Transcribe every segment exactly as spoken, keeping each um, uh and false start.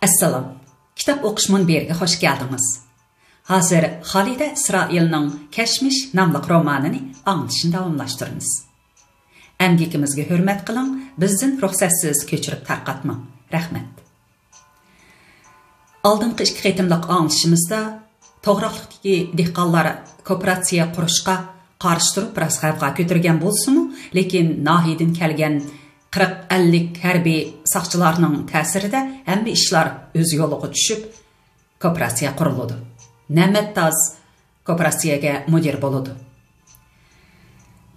ئەسسالام. كىتاب ئوقۇش مۇنبىرىگە خوش كەلدىڭىز. ھازىر خالىدە ئىسرائىلنىڭ كەشمىش ناملىق رومانىنى ئاڭلىتىشنى داۋاملاشتۇرىمىز. ئەمگىكىمىزگە ھۆرمەت قىلىڭ، بىزدىن رۇخسەتسىز كۆچۈرۈپ تارقاتماڭ. رەھمەت. ئالدىنقى ئىككى قېتىملىق ئاڭلىشىمىزدا توغراقلىقتىكى دېھقانلار كوپىراتسىيە قۇرۇشقا قارشى تۇرۇپ بىراز غەۋغا كۆتۈرگەن بولسىمۇ، لېكىن ناھىيەدىن كەلگەن قىرىق ئەللىك ھەربىي ساقچىلارنىڭ تەسىرىدە ھەممە ئىشلار ئۆز يولىغا چۈشۈپ، كوپىراتسىيە قۇرۇلىدۇ. نەمەت تاز كوپىراتسىيەگە مۇدىر بولىدۇ.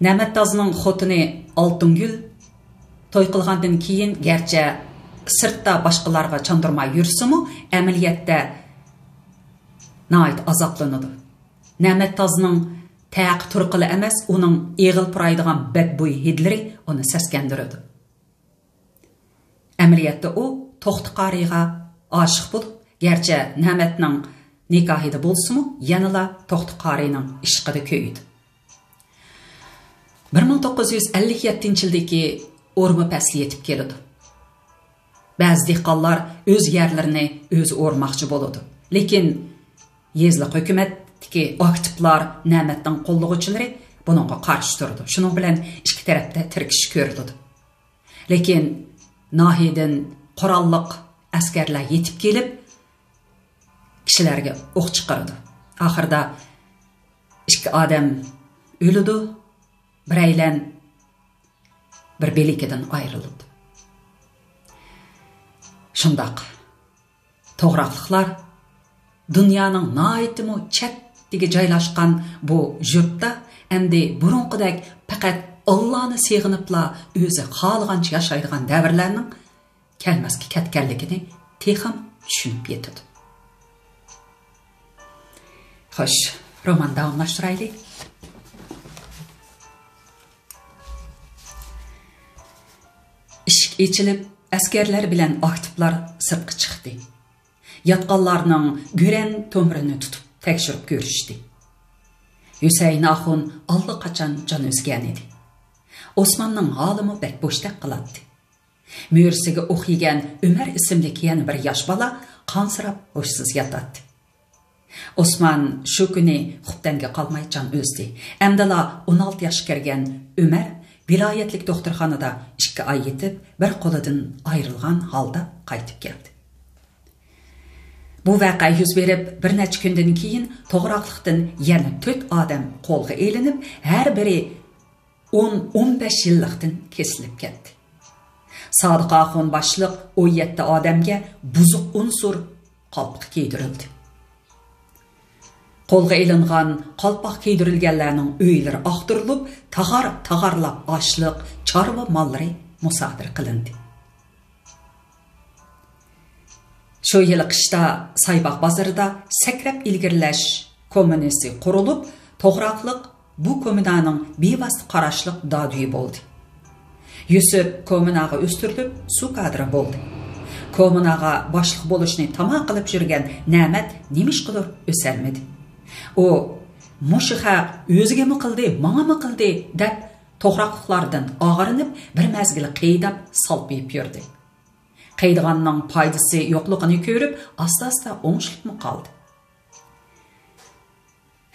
نەمەت تازنىڭ خوتۇنى ئالتۇنگۈل توي قىلغاندىن كېيىن گەرچە سىرتتا باشقىلارغا چاندۇرماي يۈرسىمۇ، ئەمەلىيەتتە ناھايىتى ئازابلىنىدۇ. نەمەت تازنىڭ تەقى تۇرقىلا ئەمەس، ئۇنىڭ ئېغىل پۇرايدىغان بەدبۇي ھىدلىرى ئۇنى سەسكەندۈرىدۇ. ئەمەلىيەتتە ئۇ توختى قارىيغا ئاشىق بولۇپ، گەرچە نەمەتنىڭ نىكاھىدا بولسىمۇ، يەنىلا توختى قارىينىڭ ئىشقىدا كۆيىدۇ. بىر مىڭ توققۇز يۈز ئەللىك يەتتىنچى يىلدىكى ئورما پەسلى يېتىپ كېلىدۇ. بەزى دېھقانلار ئۆز يەرلىرىنى ئۆزى ئورماقچى بولىدۇ. لېكىن يېزىلىق ھۆكۈمەتتىكى ئاكتىپلار، نەمەتنىڭ قوللىغۇچىلىرى بۇنىڭغا قارشى تۇرىدۇ. شۇنىڭ بىلەن ئىككى تەرەپتە تىركىشىش كۆرۈلىدۇ. لېكىن ناھىيەدىن قوراللىق ئەسكەرلەر يېتىپ كېلىپ، كىشىلەرگە ئوق چىقىرىدۇ. ئاخىرىدا ئىككى ئادەم ئۆلىدۇ، بىرەيلەن بىر بىلىكىدىن ئايرىلىدۇ. شۇنداق، توغراقلىقلار دۇنيانىڭ ناھايىتىمۇ چەتتىگە جايلاشقان بۇ يۇرتتا ئەمدى بۇرۇنقىدەك پەقەت ئاللانى سېغىنىپلا ئۆزى خالىغانچە ياشايدىغان دەۋرلەرنىڭ كەلمەسكە كەتكەنلىكىنى تېخىمۇ چۈشىنىپ يېتىدۇ. خوش، روماننى داۋاملاشتۇرايلى. ئىشىك ئېچىلىپ، ئەسكەرلەر بىلەن ئاكتىپلار سىرتقا چىقتى. ياتقانلارنىڭ گۆرەن تومۇرىنى تۇتۇپ تەكشۈرۈپ كۆرۈشتى. ھۈسەيىن ئاخۇن ئاللىقاچان جان ئۈزگەن ئىدى. ئوسماننىڭ ھالىمۇ بەك بوشتەك قىلاتتى. مۈرىسىگە ئوق يېگەن ئۆمەر ئىسىملىك يەنە بىر ياش بالا قانسىراپ ھوشسىز ياتاتتى. ئوسمان شۇ كۈنى خۇپتەنگە قالماي جان ئۈزدى. ئەمدىلا ئون ئالتە ياشقا كىرگەن ئۆمەر ۋىلايەتلىك دوختۇرخانىدا ئىككى ئاي يېتىپ، بىر قولىدىن ئايرىلغان ھالدا قايتىپ كەلدى. بۇ ۋەقە يۈز بېرىپ بىر نەچچە كۈندىن كېيىن توغراقلىقتىن يەنە تۆت ئادەم قولغا ئېلىنىپ، ھەر بىرى ئون، ئون بەش يىللىقتىن كېسىلىپ كەتتى. سادىق ئاخۇن باشلىق ئون يەتتە ئادەمگە بۇزۇق ئۇنسۇر قالپىقى كىيدۈرۈلدى. قولغا ئېلىنغان قالپاق كىيدۈرۈلگەنلەرنىڭ ئۆيلىرى ئاختۇرۇلۇپ، تاغار-تاغارلاپ ئاشلىق، چارۋا ماللىرى مۇسادىرە قىلىندى. شۇ يىلى قىشتا سايباغ بازىرىدا سەكرەپ ئىلگىرىلەش كوممۇنىسى قۇرۇلۇپ، توغراقلىق بۇ كوممۇنانىڭ بىۋاسىتە قاراشلىق دادۈيى بولدى. يۈسۈپ كوممۇناغا ئۆستۈرۈلۈپ، سۇ كادىرى بولدى. كوممۇناغا باشلىق بولۇشنى تاما قىلىپ يۈرگەن نەمەت نېمىشقىدۇر ئۆسەلمىدى. ئۇ، «مۇشۇ خەق ئۆزىگىمۇ قىلدى، ماڭىمۇ قىلدى» دەپ، توغراقلىقلاردىن ئاغرىنىپ، بىر مەزگىل قېيىداپ، سالپىيىپ يۈردى. قېيىدىغاننىڭ پايدىسى يوقلۇقىنى كۆرۈپ، ئاستا-ئاستا ئوڭشىلىپمۇ قالدى.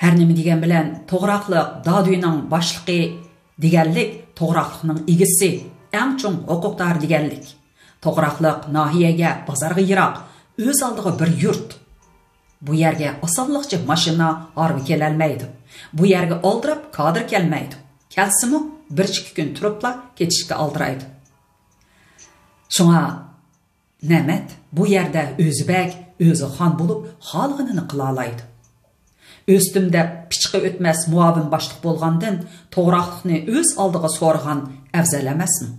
ھەر نېمە دېگەن بىلەن، توغراقلىق دادۈينىڭ باشلىقى دېگەنلىك، توغراقلىقنىڭ ئىگىسى، ئەڭ چوڭ ھوقۇقدارى دېگەنلىك. توغراقلىق ناھىيەگە، بازارغا يىراق، ئۆز ئالدىغا بىر يۇرت. بۇ يەرگە ئاسانلىقچە ماشىنا، ھارۋا كېلەلمەيدۇ. بۇ يەرگە ئالدىراپ كادىر كەلمەيدۇ. كەلسىمۇ، بىر ئىككى كۈن تۇرۇپلا كېتىشكە ئالدىرايدۇ. شۇڭا نەمەت بۇ يەردە ئۆزى بەگ، ئۆزى خان بولۇپ، خالىغىنىنى قىلالايدۇ. ئۆستۈم دەپ پىچىقى ئۆتمەس مۇئاۋىن باشلىق بولغاندىن، توغراقلىقنى ئۆز ئالدىغا سورىغان ئەۋزەل ئەمەسمۇ؟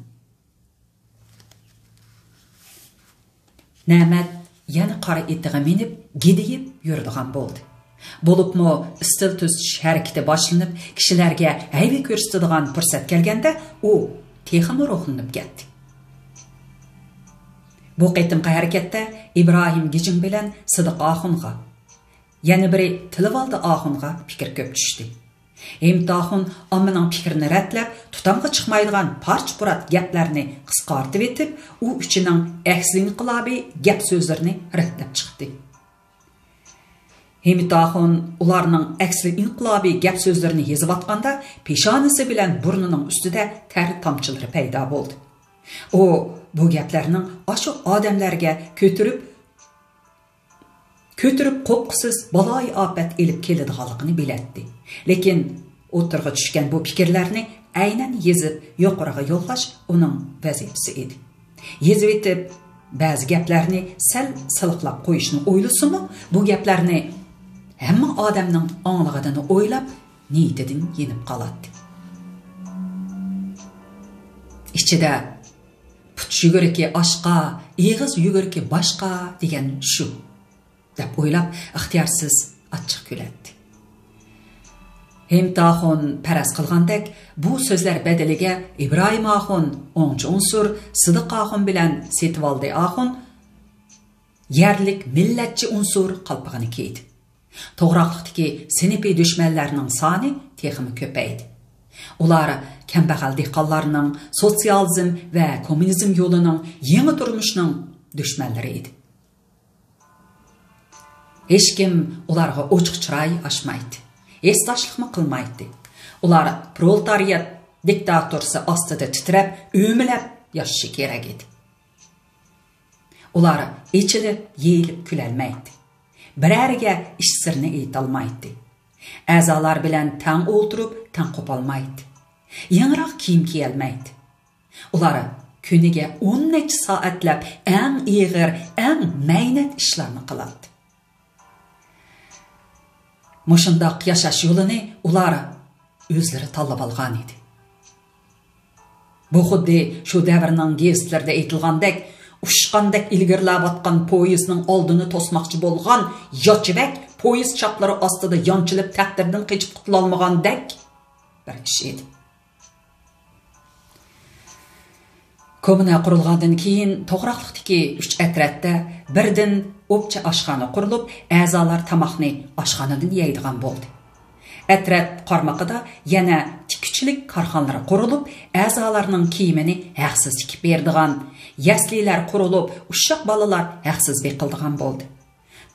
نەمەت يەنە قارا ئېتىغا مىنىپ، گىدىيىپ يۈرىدىغان بولدى. بولۇپمۇ ئىستىل تۈزىتىش ھەرىكىتى باشلىنىپ، كىشىلەرگە ھەيۋە كۆرسىتىدىغان پۇرسەت كەلگەندە، ئۇ تېخىمۇ روھلىنىپ كەتتى. بۇ قېتىمقى ھەرىكەتتە ئىبراھىم گىجىڭ بىلەن سىدىق ئاخۇنغا، يەنە بىرى تىلىۋالدى ئاخۇنغا پىكىر كۆپ چۈشتى. ھېمىت ئاخۇن ئاممىنىڭ پىكرىنى رەتلەپ، تۇتامغا چىقمايدىغان پارچە-پۇرات گەپلەرنى قىسقارتىۋېتىپ، ئۇ ئىچىنىڭ ئەكسىي ئىنقىلابىي گەپ-سۆزلىرىنى رەتلەپ چىقتى. ھېمىت ئاخۇن ئۇلارنىڭ ئەكسىي ئىنقىلابىي گەپ-سۆزلىرىنى يېزىۋاتقاندا، پېشانىسى بىلەن بۇرنىنىڭ ئۈستىدە تەر تامچىلىرى پەيدا بولدى. ئۇ بۇ گەپلەرنىڭ ئاشۇ ئادەملەرگە كۆتۈرۈپ، كۆتۈرۈپ قوپقۇسىز بالايىئاپەت ئېلىپ كېلىدىغانلىقىنى بىلەتتى. لېكىن ئوتتۇرىغا چۈشكەن بۇ پىكىرلەرنى ئەينەن يېزىپ يۇقىرىغا يوللاش ئۇنىڭ ۋەزىپىسى ئىدى. يېزىۋېتىپ، بەزى گەپلەرنى سەل سىلىقلاپ قويۇشنى ئويلىسىمۇ، بۇ گەپلەرنى ھەممە ئادەمنىڭ ئاڭلىغىنىنى ئويلاپ، نىيىتىدىن يېنىپ قالاتتى. ئىچىدە، «پۇت يۈگۈرۈكى ئاشقا، ئېغىز يۈگۈرۈكى باشقا» دېگەن شۇ، دەپ ئويلاپ، ئىختىيارسىز ئاچچىق كۈلەتتى. ھېمىت ئاخۇن پەرەز قىلغاندەك، بۇ سۆزلەر بەدىلىگە ئىبراھىم ئاخۇن، ئوڭچى ئۇنسۇر، سىدىق ئاخۇن بىلەن سېتىۋالدى ئاخۇن يەرلىك مىللەتچى ئۇنسۇر قالپىقىنى كىيدى. توغراقلىقتىكى سىنىپىي دۈشمەنلەرنىڭ سانى تېخىمۇ كۆپەيدى. ئۇلار كەمبەغەل دېھقانلارنىڭ، سوتسىيالىزم ۋە كوممۇنىزم يولىنىڭ، يېڭى تۇرمۇشنىڭ دۈشمەنلىرى ئىدى. ھېچكىم ئۇلارغا ئوچۇق چىراي ئاچمايتتى، ھېسداشلىقمۇ قىلمايتتى. ئۇلار پرولېتارىيات دىكتاتۇرىسى ئاستىدا تىترەپ، ئۆمىلەپ ياشىشى كېرەك ئىدى. ئۇلار ئېچىلىپ، يېيىلىپ كۈلەلمەيتتى. بىرەرىگە ئىش سىرىنى ئېيتالمايتتى. ئەزالار بىلەن تەڭ ئولتۇرۇپ، تەڭ قوپالمايتتى. يېڭىراق كىيىم كىيەلمەيتتى. ئۇلار كۈنىگە ئون نەچچە سائەتلەپ ئەڭ ئېغىر، ئەڭ مەينەت ئىشلارنى قىلاتتى. مۇشۇنداق ياشاش يولىنى ئۇلار ئۆزلىرى تاللىۋالغان ئىدى. بۇ خۇددى شۇ دەۋرنىڭ گېزىتلىرىدە ئېيتىلغاندەك، ئۇچقاندەك ئىلگىرىلەۋاتقان پويىزنىڭ ئالدىنى توسماقچى بولغان ياچىۋەك پويىز چاپلىرى ئاستىدا يانچىلىپ، تەقدىردىن قېچىپ قۇتۇلالمىغاندەك بىر ئىش ئىدى. كوممۇنا قۇرۇلغاندىن كېيىن، توغراقلىقتىكى ئۈچ ئەترەتتە بىردىن ئوپچە ئاشخانا قۇرۇلۇپ، ئەزالار تاماقنى ئاشخانىدىن يەيدىغان بولدى. ئەترەت قارمىقىدا يەنە تىككۈچىلىك كارخانىلىرى قۇرۇلۇپ، ئەزالارنىڭ كىيىمىنى ھەقسىز تىكىپ بېرىدىغان، يەسلىلەر قۇرۇلۇپ، ئۇششاق بالىلار ھەقسىز بېقىلىدىغان بولدى.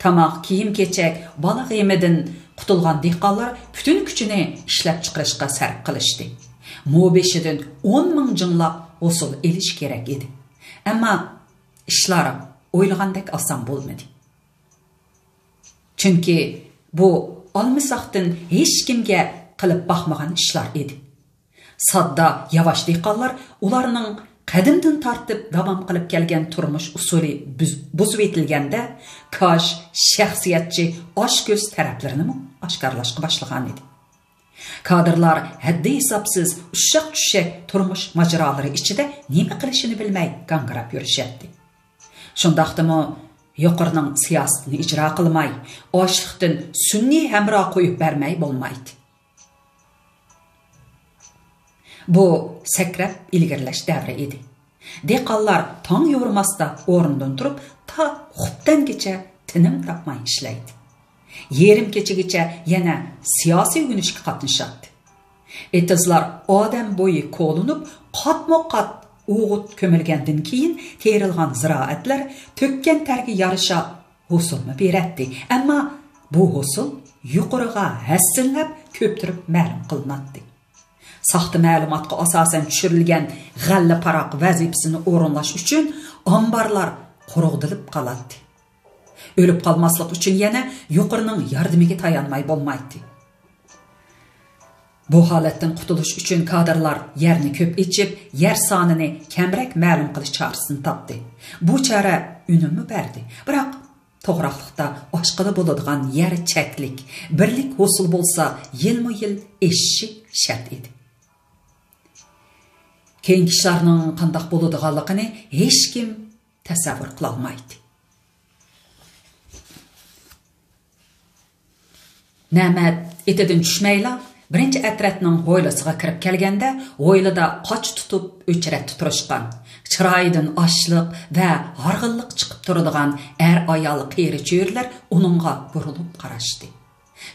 تاماق، كىيىم-كېچەك، بالا غېمىدىن قۇتۇلغان دېھقانلار پۈتۈن كۈچىنى ئىشلەپچىقىرىشقا سەرپ قىلىشتى. مو بېشىدىن ئون مىڭ جىڭلاپ ھوسۇل ئېلىش كېرەك ئىدى. ئەمما ئىشلار ئويلىغاندەك ئاسان بولمىدى. چۈنكى بۇ ئالمىساقتىن ھېچكىمگە قىلىپ باقمىغان ئىشلار ئىدى. ساددا، ياۋاش دېھقانلار ئۇلارنىڭ قەدىمدىن تارتىپ داۋام قىلىپ كەلگەن تۇرمۇش ئۇسۇلى بۇز-، بۇزۇۋېتىلگەندە، كاش، شەخسىيەتچى، ئاچكۆز تەرەپلىرىنىمۇ ئاشكارىلاشقا باشلىغانىدى. كادىرلار ھەددى-ھېسابسىز ئۇششاق-چۈششەك تۇرمۇش ماجىرالىرى ئىچىدە نېمە قىلىشىنى بىلمەي گاڭگىراپ يۈرۈشەتتى. شۇنداقتىمۇ يۇقىرىنىڭ سىياسىتىنى ئىجرا قىلماي، ئاشلىقتىن سۈنئىي ھەمراھ قويۇپ بەرمەي بولمايتتى. بۇ سەكرەپ ئىلگىرىلەش دەۋرى ئىدى. دېھقانلار تاڭ يورۇماستا ئورنىدىن تۇرۇپ، تا خۇپتەنگىچە تىنىم تاپماي ئىشلەيتتى. يېرىم كېچىگىچە يەنە سىياسىي ئۆگىنىشكە قاتنىشاتتى. ئېتىزلار ئادەم بويى كولىنىپ، قاتمۇ قات ئوغۇت كۆمۈلگەندىن كېيىن تېرىلغان زىرائەتلەر تۆككەن تەرگە يارىشا ھوسۇلمۇ بېرەتتى. ئەمما بۇ ھوسۇل يۇقىرىغا ھەسسىلەپ كۆپتۈرۈپ مەلۇم قىلىناتتى. ساختا مەلۇماتقا ئاساسەن چۈشۈرۈلگەن غەللە پاراق ۋەزىپىسىنى ئورۇنلاش ئۈچۈن ئامبارلار قۇرۇقدىلىپ قالاتتى. ئۆلۈپ قالماسلىق ئۈچۈن يەنە يۇقىرىنىڭ ياردىمىگە تايانماي بولمايتتى. بۇ ھالەتتىن قۇتۇلۇش ئۈچۈن كادىرلار يەرنى كۆپ ئېچىپ، يەر سانىنى كەمرەك مەلۇم قىلىش چارىسىنى تاپتى. بۇ چارە ئۈنۈممۇ بەردى. بىراق، توغراقلىقتا ئاشقىلى بولىدىغان يەر چەكلىك، بىرلىك ھوسۇل بولسا، يىلمۇ يىل ئېشىشى شەرت ئىدى. كېيىنكى ئىشلارنىڭ قانداق بولىدىغانلىقىنى ھېچكىم تەسەۋۋۇر قىلالمايتتى. نەمەت ئېتىدىن چۈشمەيلا، بىرىنچى ئەترەتنىڭ ھويلىسىغا كىرىپ كەلگەندە، ھويلىدا قاچا تۇتۇپ ئۆچرەتتە تۇرۇشقان، چىرايىدىن ئاچلىق ۋە ھارغىنلىق چىقىپ تۇرىدىغان ئەر-ئايال قېرى-چۆرىلەر ئۇنىڭغا بۇرۇلۇپ قاراشتى.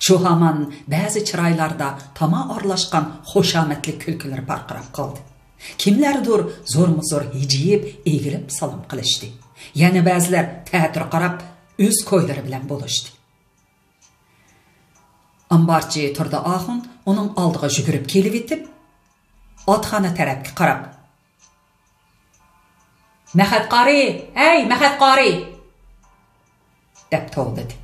شۇ ھامان بەزى چىرايلاردا تاما ئارىلاشقان خۇشامەتلىك كۈلكىلىرى پارقىراپ قالدى. كىملەردۇر زورمۇزور ھىجىيىپ، ئېگىلىپ سالام قىلىشتى. يەنە بەزىلەر تەتۈر قاراپ، ئۆز كويلىرى بىلەن بولۇشتى. ئامبارچى تۇردى ئاخۇن ئۇنىڭ ئالدىغا يۈگۈرۈپ كېلىۋېتىپ، ئاتخانا تەرەپكە قاراپ، «مەخەت قارى! ھەي، مەخەت قارى!» دەپ توۋلىدى.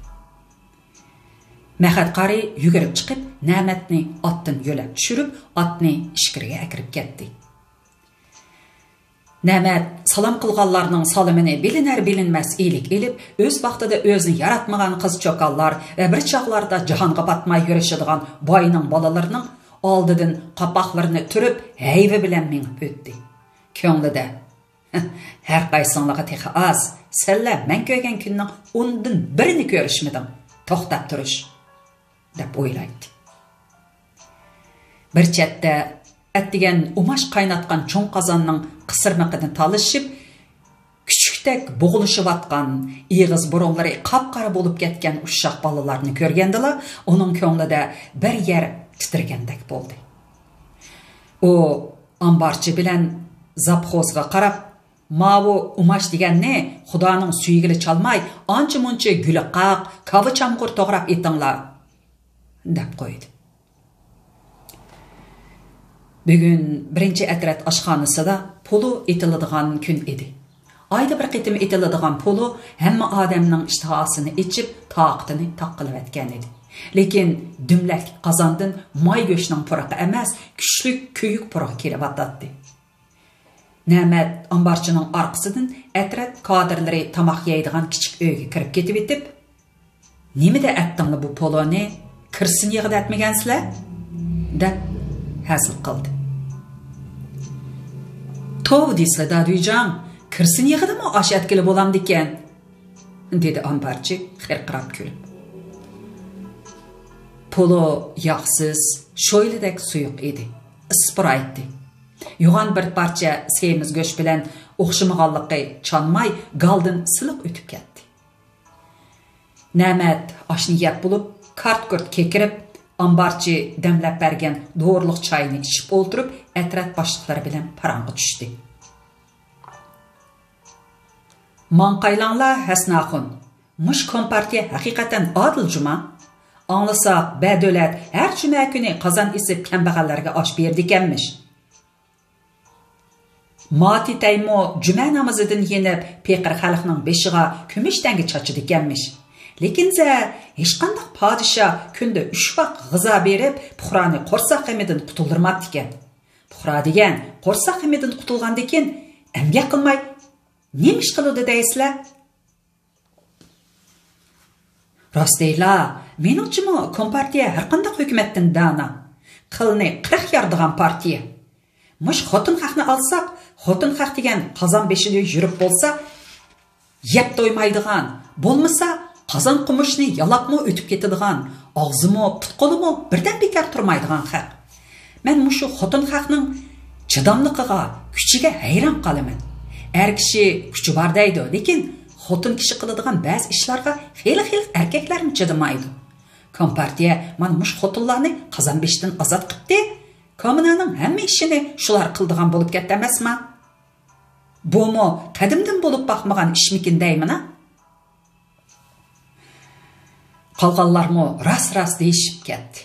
مەخەت قارى يۈگۈرۈپ چىقىپ، نەمەتنى ئاتتىن يۆلەپ چۈشۈرۈپ، ئاتنى ئىچكىرىگە ئەكىرىپ كەتتى. نەمەت سالام قىلغانلارنىڭ سالىمىنى بىلىنەر-بىلىنمەس ئىلىك ئېلىپ، ئۆز ۋاقتىدا ئۆزىنى ياراتمىغان قىز-چوكانلار ۋە بىر چاغلاردا جاھانغا پاتماي يۈرۈشىدىغان باينىڭ بالىلىرىنىڭ ئالدىدىن قاپاقلىرىنى تۈرۈپ، ھەيۋە بىلەن مېڭىپ ئۆتتى. كۆڭلىدە، «ھەر قايسىڭلارغا تېخى ئاز، سەنلەر مەن كۆرگەن كۈننىڭ ئوندىن بىرىنى كۆرۈشمىدىڭ، توختاپ تۇرۇش» دەپ ئويلايتتى. بىر چەتتە ئەتىگەن ئۇماش قايناتقان چوڭ قازاننىڭ قىسىرمىقىدىن تالىشىپ، كۈچۈكتەك بوغۇلۇشۇۋاتقان، ئېغىز بۇرۇنلىرى قاپقارا بولۇپ كەتكەن ئۇششاق بالىلارنى كۆرگەندىلا، ئۇنىڭ كۆڭلىدە بىر يەر تىترىگەندەك بولدى. ئۇ ئامبارچى بىلەن زاپخوزغا قاراپ، «ماۋۇ ئۇماش دېگەننى خۇدانىڭ سۆيگىلى چالماي، ئانچە-مۇنچە گۈلى قاق، كاۋا چامغۇر توغراپ ئېتىڭلار» دەپ قويدى. بۈگۈن بىرىنچى ئەترەت ئاشخانىسىدا پولۇ ئېتىلىدىغان كۈن ئىدى. ئايدا بىر قېتىم ئېتىلىدىغان پولۇ ھەممە ئادەمنىڭ ئىشتىھاسىنى ئېچىپ، تاقىتىنى تاق قىلىۋەتكەن ئىدى. لېكىن دۈملەكلىك قازاندىن ماي گۆشنىڭ پۇرىقى ئەمەس، كۈچلۈك كۆيۈك پۇرىقى كېلىۋاتاتتى. نەمەت ئامبارچىنىڭ ئارقىسىدىن ئەترەت كادىرلىرى تاماق يەيدىغان كىچىك ئۆيگە كىرىپ كېتىۋېتىپ، «نېمىدە ئەتتىڭلار بۇ پولۇنى؟ كىرسىن يېغىدا ئەتمىگەنسىلەر؟» دەپ ھەزىل قىلدى. «توۋا دېسىلە، دادۈيجاڭ، كىرسىن يېغىدىمۇ ئاش ئەتكىلى بولامدىكەن؟» دېدى ئامبارچى خىرقىراپ كۈلۈپ. پولۇ ياغسىز، شويلىدەك سۇيۇق ئىدى. ئىسسىق پۇرايتتى. يوغان بىر پارچە سېمىز گۆش بىلەن ئوخشىمىغانلىقى چانماي، گالدىن سىلىق ئۆتۈپ كەتتى. نەمەت ئاشنى يەپ بولۇپ، كارت-كۇرت كېكىرىپ، ئامبارچى دەملەپ بەرگەن دورىلىق چاينى ئىچىپ ئولتۇرۇپ، ئەترەت باشلىقلىرى بىلەن پاراڭغا چۈشتى. ماڭقايلاڭلار ھەسەن ئاخۇن، مۇشۇ كومپارتىيە ھەقىقەتەن ئادىل جۇما. ئاڭلىساق، بەدۆلەت ھەر جۈمە كۈنى قازان ئېسىپ، كەمبەغەللەرگە ئاش بېرىدىكەنمىش. ماتى تەيمۇ جۈمە نامىزىدىن يېنىپ، پېقىر خەلقنىڭ بېشىغا كۈمۈش تەڭگە چاچىدىكەنمىش. لېكىن زە، ھېچقانداق پادىشاھ كۈندە ئۈچ ۋاق غىزا بېرىپ، پۇقرانى قورساق غېمىدىن قۇتۇلدۇرماپتىكەن. پۇقرا دېگەن قورساق غېمىدىن قۇتۇلغاندىكىن، ئەمگەك قىلماي نېمە ئىش قىلىدۇ دەيسىلەر؟ راست دەيلا، مېنىڭچىمۇ كومپارتىيە ھەرقانداق ھۆكۈمەتتىن دانا. قىلنى قىرىق يارىدىغان پارتىيە. مۇشۇ خوتۇن خەقنى ئالساق، خوتۇن خەق دېگەن قازان بېشىدا يۈرۈپ بولسا، يەپ تويمايدىغان، بولمىسا قازان قومۇشنى يالاپمۇ ئۆتۈپ كېتىدىغان، ئاغزىمۇ، پۇت-قولىمۇ بىردەم بىكار تۇرمايدىغان خەق. مەن مۇشۇ خوتۇن خەقنىڭ چىداملىقىغا، كۈچىگە ھەيران قالىمەن. ئەر كىشى كۈچى بار دەيدۇ، لېكىن خوتۇن كىشى قىلىدىغان بەزى ئىشلارغا خېلى-خېلى ئەركەكلەرمۇ چىدىمايدۇ. كومپارتىيە مانا مۇشۇ خوتۇنلارنى قازان بېشىدىن ئازاد قىپتۇ. كوممۇنانىڭ ھەممە ئىشىنى شۇلار قىلىدىغان بولۇپ كەتتى ئەمەسما؟ بۇمۇ قەدىمدىن بولۇپ باقمىغان ئىشمىكىن دەيمىنا؟ قالغانلارمۇ راست-راست دېيىشىپ كەتتى.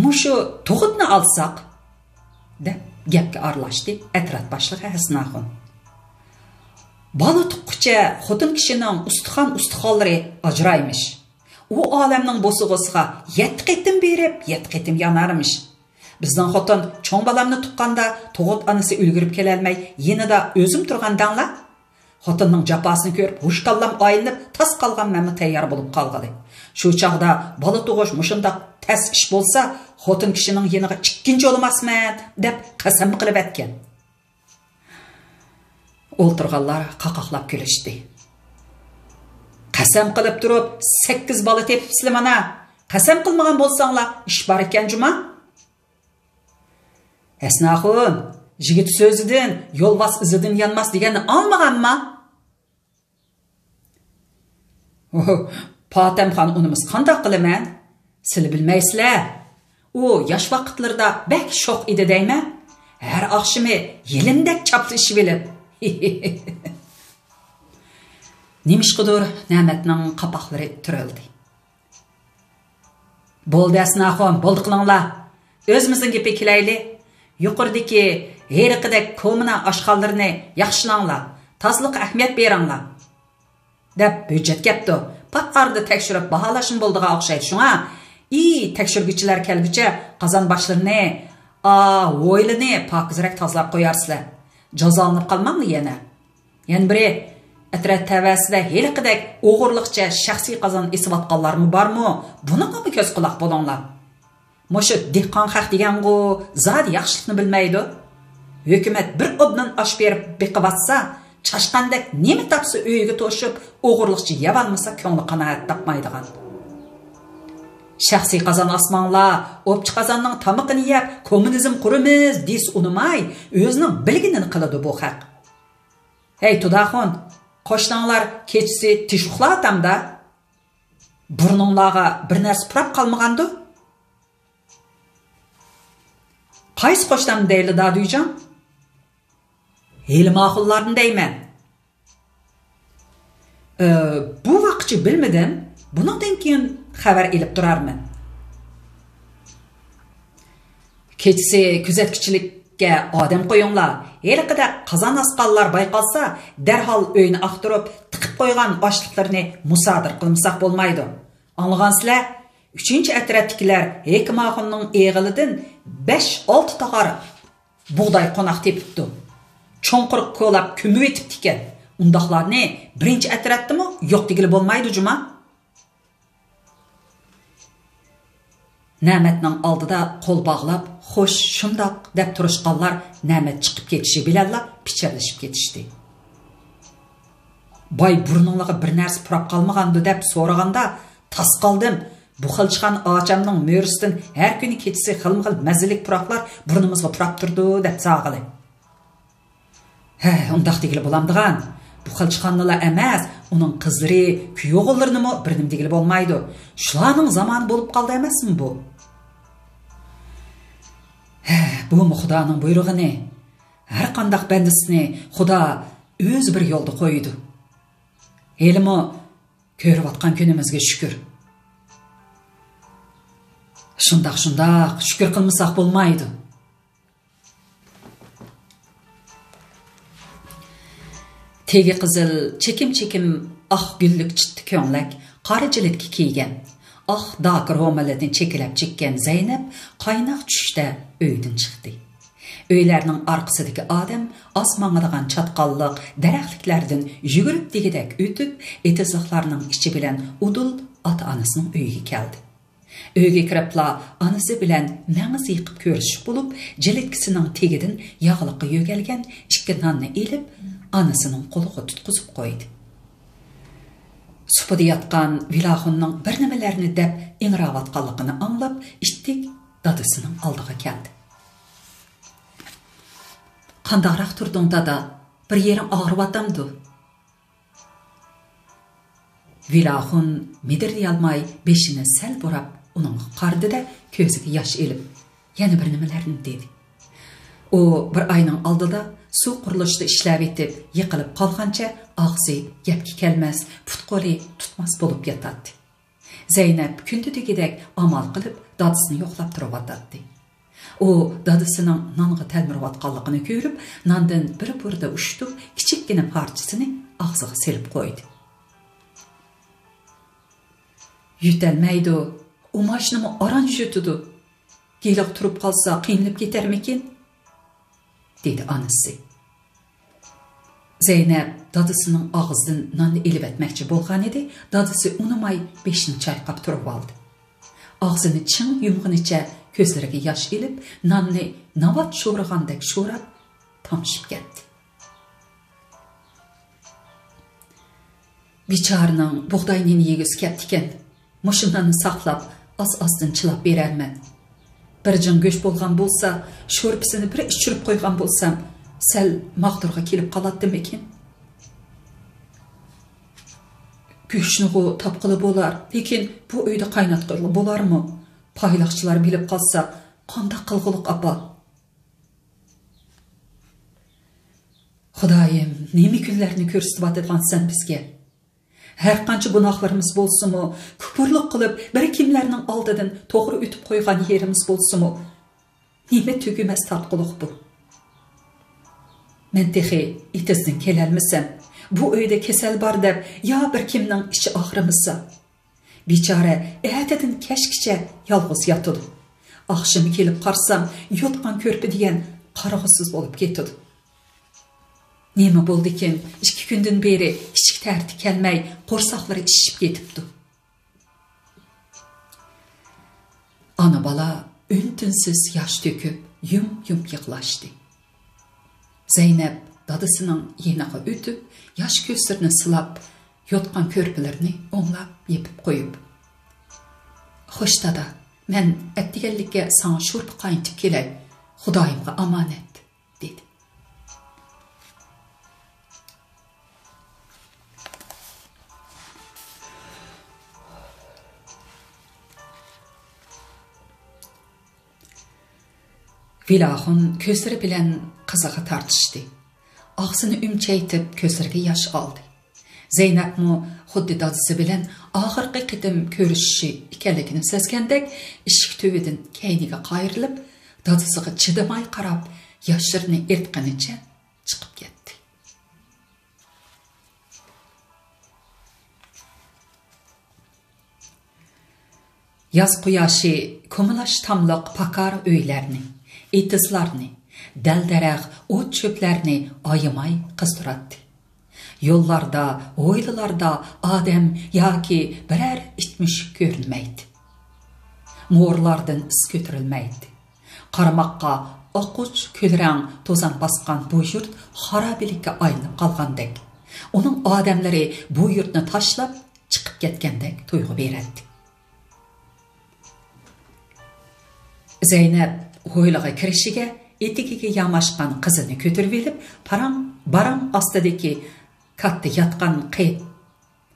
مۇشۇ تۇغۇتنى ئالساق، دەپ گەپكە ئارىلاشتى ئەترەت باشلىقى ھەسەن ئاخۇن. بالا تۇغقۇچە خوتۇن كىشىنىڭ ئۇستىخان-ئۇستىخانلىرى ئاجرايمىش. ئۇ ئالەمنىڭ بوسۇغىسىغا يەتتە قېتىم بېرىپ، يەتتە قېتىم يانارمىش. بىزنىڭ خوتۇن چوڭ بالامنى تۇغقاندا تۇغۇت ئانىسى ئۈلگۈرۈپ كېلەلمەي، يېنىدا ئۆزۈم تۇرغان دەڭلا. خوتۇننىڭ جاپاسىنى كۆرۈپ، ھوش كاللام ئايلىنىپ، تاس قالغان مەنمۇ تەييار بولۇپ قالغىلى. شۇ چاغدا بالا تۇغۇش مۇشۇنداق تەس ئىش بولسا، خوتۇن كىشىنىڭ يېنىغا ئىككىنچى بولماسمەن، دەپ قەسەم قىلىۋەتكەن. ئولتۇرغانلار قاقاقلاپ كۈلۈشتى. قەسەم قىلىپ تۇرۇپ، سەككىز بالا تېپىپسىلە مانا. قەسەم قىلمىغان بولساڭلار، ئىش بار ئىكەن جۇما. ھەسەن ئاخۇن، يىگىت سۆزىدىن، يولۋاس ئىزىدىن يانماس دېگەننى ئاڭلىمىغانما؟ پاتەمخان ئۇنىمىسا قانداق قىلىمەن؟ سىلى بىلمەيسىلە. ئۇ ياش ۋاقىتلىرىدا بەك شوخ ئىدى دەيمەن. ھەر ئاخشىمى يېلىندەك چاپلىشىۋېلىپ. نېمىشقىدۇر نەمەتنىڭ قاپاقلىرى تۈرۈلدى. بولدى ئەسناخۇن، بولدى قىلىڭلار. ئۆزىمىزنىڭ گېپىگە كېلەيلى. يۇقىرىدىكى ھېلىقىدەك كوممۇنا ئاشخانىلىرىنى ياخشىلاڭلار، تازىلىققا ئەھمىيەت بېرىڭلار، دەپ ھۆججەت كەپتۇ. پات ئارىدا تەكشۈرۈپ باھالاشمۇ بولىدىغان ئوخشايدۇ. شۇڭا، ئى، تەكشۈرگۈچىلەر كەلگۈچە قازان باشلىرىنى، ئا، ھويلىنى پاكىزراق تازىلاپ قويارسىلەر. جازالىنىپ قالماڭلار يەنە. يەنە بىرى، ئەترەت تەۋەسىدە ھېلىقىدەك ئوغرىلىقچە شەخسىي قازان ئېسىۋاتقانلارمۇ بارمۇ؟ بۇنىڭغىمۇ كۆز قۇلاق بولۇڭلار. مۇشۇ دېھقان خەق دېگەنغۇ زادى ياخشىلىقنى بىلمەيدۇ. ھۆكۈمەت بىر ئوبدان ئاش بېرىپ بېقىۋاتسا، چاشقاندەك نېمە تاپسا ئۆيىگە توشۇپ، ئوغرىلىقچە يەۋالمىسا كۆڭلى قانائەت تاپمايدىغان. شەخسىي قازان ئاسماڭلار، ئوپچە قازاننىڭ تامىقىنى يەپ، كوممۇنىزم قۇرىمىز دېسە ئۇنىماي، ئۆزىنىڭ بىلگىنىنى قىلىدۇ بۇ خەق. ھەي، تۇداخۇن، قوشناڭلار كېچىسى تىنچ ئۇخلاۋاتامدا؟ بۇرنۇڭلارغا بىر نەرسە پۇراپ قالمىغاندۇ؟ قايسى قوشنام دەيلى دادۈيجان؟ ھېلى ماخۇللاردىن دەيمەن. ئى، بۇ ۋاققىچە بىلمىدىم. بۇنىڭدىن كېيىن خەۋەر ئېلىپ تۇرارمەن. كېچىسى كۆزەتكۈچىلىككە ئادەم قويۇڭلار. ھېلىقىدەك قازان ئاسقانلار بايقالسا، دەرھال ئۆينى ئاختۇرۇپ، تىقىپ قويغان ئاشلىقلىرىنى مۇسادىرە قىلمىساق بولمايدۇ. ئاڭلىغانسىلەر؟ ئۈچىنچى ئەترەتتىكىلەر ھېكىم ئاخۇننىڭ ئېغىلىدىن بەش-ئالتە تاغار بۇغداي قوناق تېپىپتۇ. چوڭقۇر كولاپ كۆمۈۋېتىپتىكەن. ئۇنداقلارنى بىرىنچى ئەترەتتىمۇ يوق دېگىلى بولمايدۇ جۇما. نەمەتنىڭ ئالدىدا قول باغلاپ، «خوش، شۇنداق» دەپ تۇرۇشقانلار نەمەت چىقىپ كېتىشى بىلەنلا پىچىرلىشىپ كېتىشتى. باي بۇرنۇڭلىغا بىر نەرسە پۇراپ قالمىغاندۇ دەپ سورىغاندا، تاس قالدىم. بۇ خىلچىخان ئاچامنىڭ مۈرىسىدىن ھەر كۈنى كېچىسى خىلمۇ خىل مەززىلىك پۇراقلار بۇرنىمىزغا پۇراپ تۇرىدۇ دەپ ساغىلى. ھە، ئۇنداق دېگىلى بولامدىغان. بۇ خىلچىخاننىلا ئەمەس، ئۇنىڭ قىزلىرى، كۈيئوغۇللىرىنىمۇ بىر نېمە دېگىلى بولمايدۇ. شۇلارنىڭ زامانى بولۇپ قالدى ئەمەسمۇ بۇ؟ ھە، بۇمۇ خۇدانىڭ بۇيرۇغىنى. ھەر قانداق بەندىسىنى خۇدا ئۆزى بىر يولدا قويىدۇ. ھېلىمۇ كۆرۈۋاتقان كۈنىمىزگە شۈكۈر. شۇنداق، شۇنداق، شۈكۈر قىلمىساق بولمايدۇ. تېگى قىزىل، چېكىم-چېكىم ئاق گۈللۈك چىتتا كۆڭلەك، قارا جىلىتكە كىيگەن، ئاق داكا رومىلىدىن چېكىلەپ چىككەن زەينەپ قايناق چۈشتە ئۆيدىن چىقتى. ئۆيلەرنىڭ ئارقىسىدىكى ئادەم ئاز ماڭىدىغان چاتقاللىق دەرەخلىكلەردىن يۈگۈرۈپ دېگۈدەك ئۆتۈپ، ئېتىزلىقلارنىڭ ئىچى بىلەن ئۇدۇل ئاتا-ئانىسىنىڭ ئۆيىگە كەلدى. ئۆيگە كىرىپلا ئانىسى بىلەن مەڭزى يېقىپ كۆرۈشۈپ بولۇپ، جىلىتكىسىنىڭ تېگىدىن ياغلىققا يۆگەلگەن ئىككى ناننى ئېلىپ، ئانىسىنىڭ قولىغا تۇتقۇزۇپ قويدى. سۇپىدا ياتقان ۋىلاخۇننىڭ بىر نېمىلەرنى دەپ ئىڭراۋاتقانلىقىنى ئاڭلاپ، ئىتتىك دادىسىنىڭ ئالدىغا كەلدى. «قانداقراق تۇردۇڭ، دادا؟ بىر يېرىڭ ئاغرىۋاتامدۇ؟» ۋىلاخۇن مىدىرلىيالماي بېشىنى سەل بۇراپ ئۇنىڭغا قارىدى-دە، كۆزىگە ياش ئېلىپ، يەنە بىر نېمىلەرنى دېدى. ئۇ بىر ئاينىڭ ئالدىدا سۇ قۇرۇلۇشىدا ئىشلەۋېتىپ، يىقىلىپ قالغانچە ئاغزى گەپكە كەلمەس، پۇت-قولى تۇتماس بولۇپ ياتاتتى. زەينەپ كۈندە دېگۈدەك ئامال قىلىپ دادىسىنى يوقلاپ تۇرۇۋاتاتتى. ئۇ دادىسىنىڭ نانغا تەلمۈرۈۋاتقانلىقىنى كۆرۈپ، ناندىن بىر بۇردا ئۇشتۇپ، كىچىككىنە پارچىسىنى ئاغزىغا سېلىپ قويدى. «يۆتەلمەيدۇ، ئۇماچنىمۇ ئاران يۆتىدۇ. ھېلىغا تۇرۇپ قالسا قىينىلىپ كېتەرمىكىن؟» دېدى ئانىسى. زەينەپ دادىسىنىڭ ئاغزىدىن ناننى ئېلىۋەتمەكچى بولغانىدى، دادىسى ئۇنىماي بېشىنى چايقاپ تۇرۇۋالدى. ئاغزىنى چىڭ يۇمغىنىچە كۆزلىرىگە ياش ئېلىپ، ناننى ناۋات شورىغاندەك شوراپ، تامشىپ كەتتى. بىچارىنىڭ بۇغداي نېنى يېگۈسى كەپتىكەن. مۇشۇ ناننى ساقلاپ، ئاز-ئازدىن چىلاپ بېرەرمەن. بىر جىڭ گۆش بولغان بولسا، شورپىسىنى بىر ئىچۈرۈپ قويغان بولسام، سەل ماغدۇرغا كېلىپ قالاتتىمىكىن؟ گۆشنىغۇ تاپقىلى بولار، لېكىن بۇ ئۆيدە قايناتقىلى بولارمۇ؟ پايلاقچىلار بىلىپ قالسا، قانداق قىلغۇلۇق، ئاپا؟ خۇدايىم، نېمە كۈنلەرنى كۆرسىتىۋاتىدىغانسەن بىزگە؟ ھەرقانچە گۇناھلىرىمىز بولسىمۇ، كۇپۇرلۇق قىلىپ، بىر كىملەرنىڭ ئالدىدىن توغرا ئۆتۈپ قويغان يېرىمىز بولسىمۇ، نېمە تۈگىمەس تارتقۇلۇق بۇ؟ مەن تېخى ئېتىزدىن كېلەلمىسەم، بۇ ئۆيدە كېسەل بار دەپ يا بىر كىمنىڭ ئىچى ئاغرىمىسا؟ بىچارە ئەتىدىن كەچكىچە يالغۇز ياتىدۇ. ئاخشىمى كېلىپ قارىسام، يوتقان كۆرپە دېگەن قارىغۇسىز بولۇپ كېتىدۇ. نېمە بولدىكىن، ئىككى كۈندىن بېرى ئىچكى تەرىتى كەلمەي، قورساقلىرى شىشىپ كېتىپتۇ. ئانا-بالا ئۈن-تىنسىز ياش تۆكۈپ، يۇم-يۇم يىغلاشتى. زەينەپ دادىسىنىڭ يېنىغا ئۆتۈپ، ياش كۆزلىرىنى سىلاپ، يوتقان كۆرپىلىرىنى ئوڭلاپ يېپىپ قويۇپ، «خوش، دادا، مەن ئەتىگەنلىككە ساڭا شورپا قاينىتىپ كېلەي، خۇدايىمغا ئامانەت» دېدى. ۋىلاخۇن كۆزلىرى بىلەن قىزىغا تارتىشتى. ئاغزىنى ئۈمچەيتىپ، كۆزلىرىگە ياش ئالدى. زەينەپمۇ خۇددى دادىسى بىلەن ئاخىرقى قېتىم كۆرۈشۈشى ئىكەنلىكىنى سەزگەندەك، ئىشىك تۈۋىدىن كەينىگە قايرىلىپ، دادىسىغا چىدىماي قاراپ، ياشلىرىنى ئىرتقىنىچە چىقىپ كەتتى. ياز قۇياشى كۇمىلاچ تاملىق پاكار ئۆيلەرنى، ئېتىزلارنى، دەل-دەرەخ، ئوت-چۆپلەرنى ئايىماي قىزدۇراتتى. يوللاردا، ھويلىلاردا ئادەم ياكى بىرەر ئىت-مۈشۈك كۆرۈنمەيتتى. مورىلاردىن ئىس كۆتۈرۈلمەيتتى. قارىماققا ئاقۇچ كۈلرەڭ توزان باسقان بۇ يۇرت خارابىلىككە ئايلىنىپ قالغاندەك، ئۇنىڭ ئادەملىرى بۇ يۇرتنى تاشلاپ چىقىپ كەتكەندەك تۇيغۇ بېرەتتى. زەينەپ ھويلىغا كىرىشىگە ئېتىكىگە ياماشقان قىزىنى كۆتۈرۈۋېلىپ، پاراڭ-باراڭ ئاستىدىكى كاتتا ياتقان قېي-،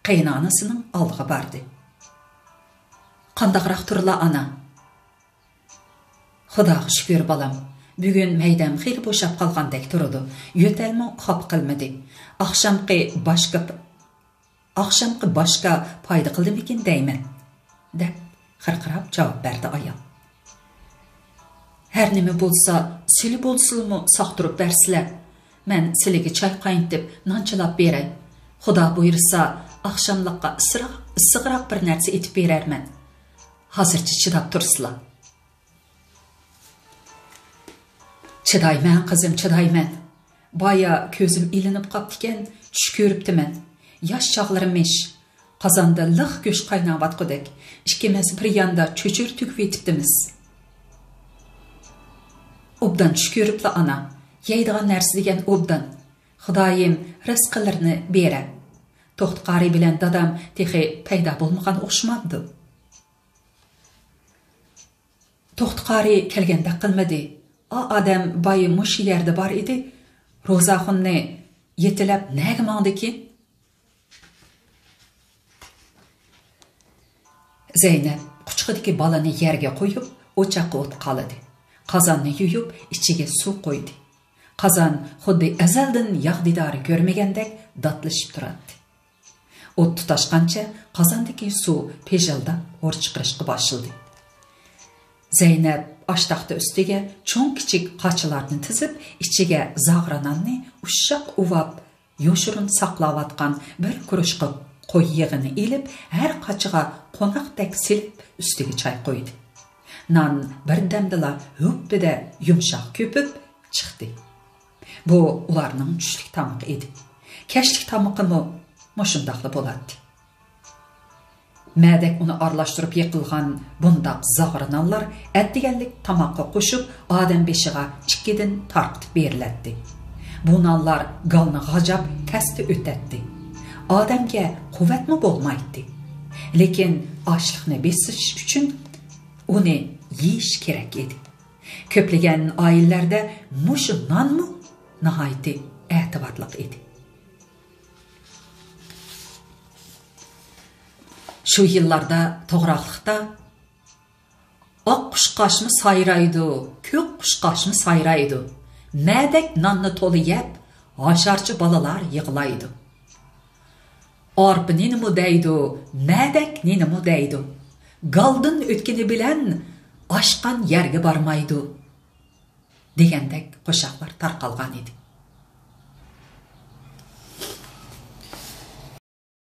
قېيىنئانىسىنىڭ ئالدىغا باردى. «قانداقراق تۇرلا، ئانا؟» «خۇداغا شۈكۈر، بالام. بۈگۈن مەيدەم خېلى بوشاپ قالغاندەك تۇرىدۇ. يۆتەلمۇ خاپا قىلمىدى. ئاخشامقى باشقا، ئاخشامقى باشقا پايدا قىلدىمىكىن دەيمەن»، دەپ خىرقىراپ جاۋاب بەردى ئايال. «ھەر نېمە بولسا، سىلى بولسىلىمۇ ساقتۇرۇپ بەرسىلە. مەن سىلىگە چاي قاينىتىپ، نان چىلاپ بېرەي. خۇدا بۇيرۇسا، ئاخشاملىققا ئىسسىراق، ئىسسىقراق بىر نەرسە ئېتىپ بېرەرمەن. ھازىرچە چىداپ تۇرسىلا.» «چىدايمەن، قىزىم، چىدايمەن. بايا كۆزۈم ئىلىنىپ قاپتىكەن، چۈش كۆرۈپتىمەن. ياش چاغلىرىمىش. قازاندا لىق گۆش قايناۋاتقۇدەك. ئىككىمىز بىر ياندا چۆچۈرە تۈگۈۋېتىپتىمىز.» «ئوبدان چۈش كۆرۈپلا، ئانا. يەيدىغان نەرسە دېگەن ئوبدان. خۇدايىم رىزقىلىرىنى بېرە. توختى قارى بىلەن دادام تېخى پەيدا بولمىغان ئوخشىمامدۇ؟» «توختى قارى كەلگەندەك قىلمىدى. ئا ئادەم بايا مۇشۇ يەردە بار ئىدى. روزاخۇننى يېتىلەپ نەگە ماڭدىكىن؟» زەينەپ قۇچىقىدىكى بالىنى يەرگە قويۇپ، ئوچاققا ئوت قالىدى. قازاننى يۇيۇپ، ئىچىگە سۇ قۇيدى. قازان خۇددى ئەزەلدىن ياغ دىدارى كۆرمىگەندەك داتلىشىپ تۇراتتى. ئوت تۇتاشقانچە قازاندىكى سۇ پىژىلداپ ھور چىقىرىشقا باشلىدى. زەينەپ ئاشتاختا ئۈستىگە چوڭ-كىچىك قاچىلارنى تىزىپ، ئىچىگە زاغرا ناننى ئۇششاق ئۇۋاپ، يوشۇرۇن ساقلاۋاتقان بىر كۇرۇشقا قوي يېغىنى ئېلىپ، ھەر قاچىغا قوناقتەك سېلىپ، ئۈستىگە چاي قۇيدى. نان بىردەمدىلا ھۈپپىدە يۇمشاق كۆپۈپ چىقتى. بۇ ئۇلارنىڭ چۈشلۈك تامىقى ئىدى. كەچلىك تامىقىمۇ مۇشۇنداقلا بولاتتى. مەدەك ئۇنى ئارىلاشتۇرۇپ يېقىلغان بۇنداق زاغرا نانلار ئەتىگەنلىك تاماققا قوشۇپ، ئادەم بېشىغا ئىككىدىن تارقىتىپ بېرىلەتتى. بۇ نانلار گالنى غاجاپ، تەستە ئۆتەتتى. ئادەمگە قۇۋۋەتمۇ بولمايتتى. لېكىن ئاچلىقنى بېسىش ئۈچۈن ئۇنى يېيىش كېرەك ئىدى. كۆپلىگەن ئائىلىلەردە مۇشۇ نانمۇ ناھايىتى ئەتىۋارلىق ئىدى. شۇ يىللاردا توغراقلىقتا «ئاق قۇشقاچمۇ سايرايدۇ، كۆك قۇشقاچمۇ سايرايدۇ. مەدەك ناننى تولا يەپ، ھاشارچى بالىلار يىغلايدۇ. ئارپا نېنىمۇ دەيدۇ، مەدەك نېنىمۇ دەيدۇ. گالدىن ئۆتكىنى بىلەن ئاشقان يەرگە بارمايدۇ» دېگەندەك قوشاقلار تارقالغان ئىدى.